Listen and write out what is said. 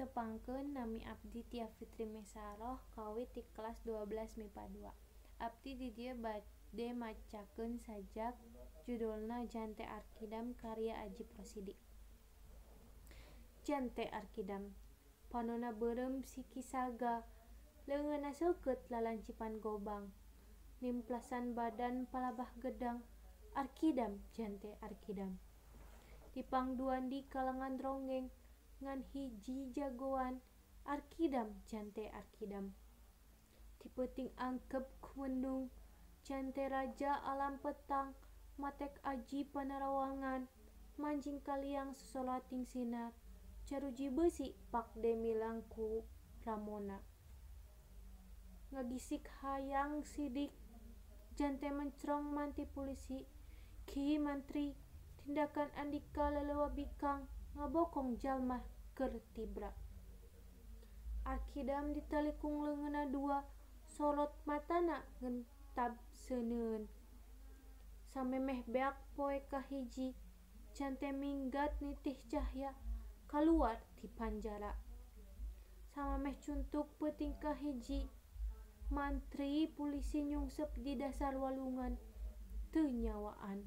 Tepangkeun, nami abdi Tia Fitri Mesaroh, kawit ti kelas 12 MIPA 2. Abdi di dieu bade macakeun sajak judulna Jante Arkidam karya Ajip Rosidi. Jante Arkidam, panonna beureum siki saga, leungeunna seukeut lalancipan gobang, nimplasan badan palabah gedang. Arkidam jante Arkidam. Dipangduan di kalangan ronggeng ngan hiji jagoan. Arkidam jante Arkidam. Ti peuting angkeb ku mendung, jante raja alam petang, matek aji panarawangan, manjing ka liang sosolating sinar, jaruji beusi pakde milang ku ramona. Ngagisik hayang sidik, jante mencrong manti pulisi, kiai mantri, tindakan andika lelewa bikang, ngabokong jalma keur tibra. Arkidam ditalikung leungeunna dua, sorot matana ngentab seuneun. Samemeh beak poe kahiji, jante minggat nitih cahya, kaluar ti panjara. Samemeh cuntuk peuting kahiji, mantri pulisi nyungsep di dasar walungan, teu nyawaan.